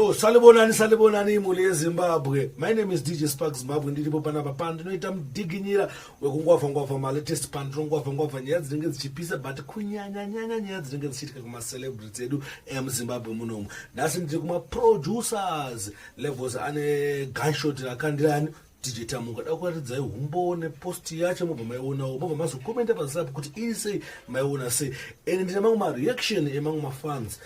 Yo, salibonani, salibonani imhuri yeZimbabwe. My name is DJ Spark Zimbabwe. Ndiripo panapa pandinoita mudiginyira wekungwavha ngwavha malatest, pandinongwavha ngwavha nyaya dzinenge dzichipisa, but kunyanya nyanya nyaya dzinenge dzichiitika kumacelebrities edu emuZimbabwe munomu. Nhasi ndiri kumaproducers Levels ane gunshot rakandirani DJ Tamuka. Da kuratidzai humbowo nepost yacho, mobva maionawo, mobva mazokomenta pazasi kuti iri sei, maiona sei. And ndine mamwe mareaction emamwe mafans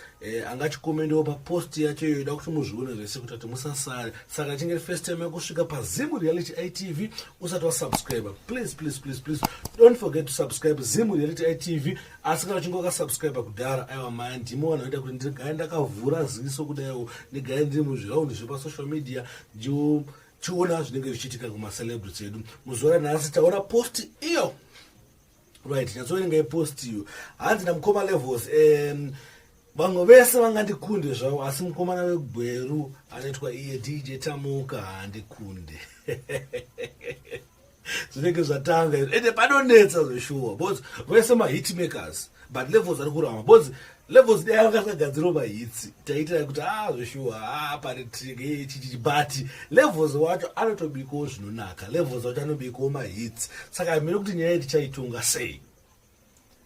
angachikomendewo papost yacho iyoyo. Da kuti muzvione zvese kuti ati musasare. Saka chinge first time yakusvika paZimu Reality ITV, usati wasubscribe, please, please, please, please don't forget to subscribe Zimu Reality ITV. Asi kana uchinge wakasubscribe kudhara, aiwa maya, ndimo vanhu vanoita kuti ndigare ndakavhura ziso kudaiwo, ndigare ndiri muzviraundi zvepasocial media, ndichiona zvinenge zvichiitika kumacelebrities edu. Muzuva ranhasi taona post iyo, right? Nyatsoverengai post iyo. Hanzi namukoma Levels, vamwe vese vangandikunde zvavo, asi mukomana weGweru anoitwa iye DJ Tamuka handikunde. Zvinenge zvatanga ende panonetsa zveshuwa, because vese mahit makers, but Levels ari kurama, because Levels dai vakasagadzirawo mahits, taitira kuti a ah, zveshuwa, a ah, pane trick chichichi, but Levels wacho anotobikawo zvinonaka. Levels wacho anobikawo mahits. Saka hamene kuti nyaya tichaitonga sei.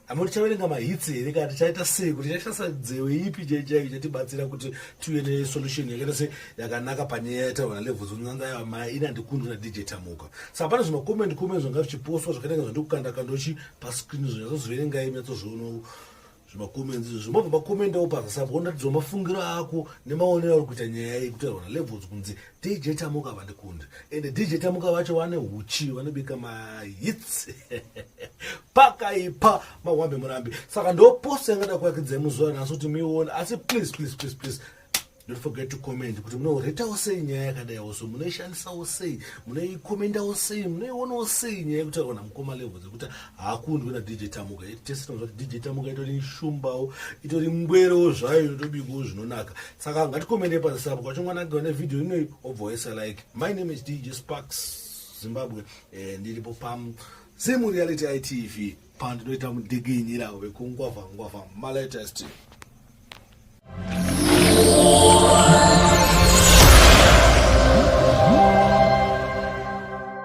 Hamene tichaverenga mahits here kana tichaita sei, kuti tichashandisa nzewe ipi chaichaiyo ichatibatsira kuti tive nesolution yakaita se yakanaka panyaya yataurwa naLevels. Unanza mai ina ndikundwa naDJ Tamuka. Saka pane zvimacomment comment zvanga zvichipostwa zvakaita zvandikukanda kandochi pascreen, zvinyatsozviverengai, munyatsozvionawo zvimacomments izvo. Mobva makomendawo pazasi apo, ondatidzawo mafungiro ako nemaonero ari kuita nyaya iyi kutaurwa naLevels kunzi DJ Tamuka vandikundi. Ende DJ Tamuka vacho vane huchi, vanobika mahits pakaipa, mahwambe murambi. Saka ndo post yangada kuakidzai muzuva ranhasi kuti muione. Asi please, please, please, please don't forget to comment kuti munoretawo sei nyaya yakadaiwo, so munoishandisawo sei, munoikomendawo sei, munoionawo sei nyaya yekutaurwa namukoma Levels yekuti haakundwi naDJ Tamuka. Tese tinozva kuti DJ Tamuka itori shumbawo, itori ngwerewo zvayo, inotobikawo zvinonaka. Saka ngatikomendei pazasi apo kwachongwanakirwa nevhidhiyo inoyi, obva waisa like. My name is DJ Sparks Zimbabwe. Ndiripo pam Zimu Reality ITV pandinoita mudiginyira wekungwavha ngwavha malatest.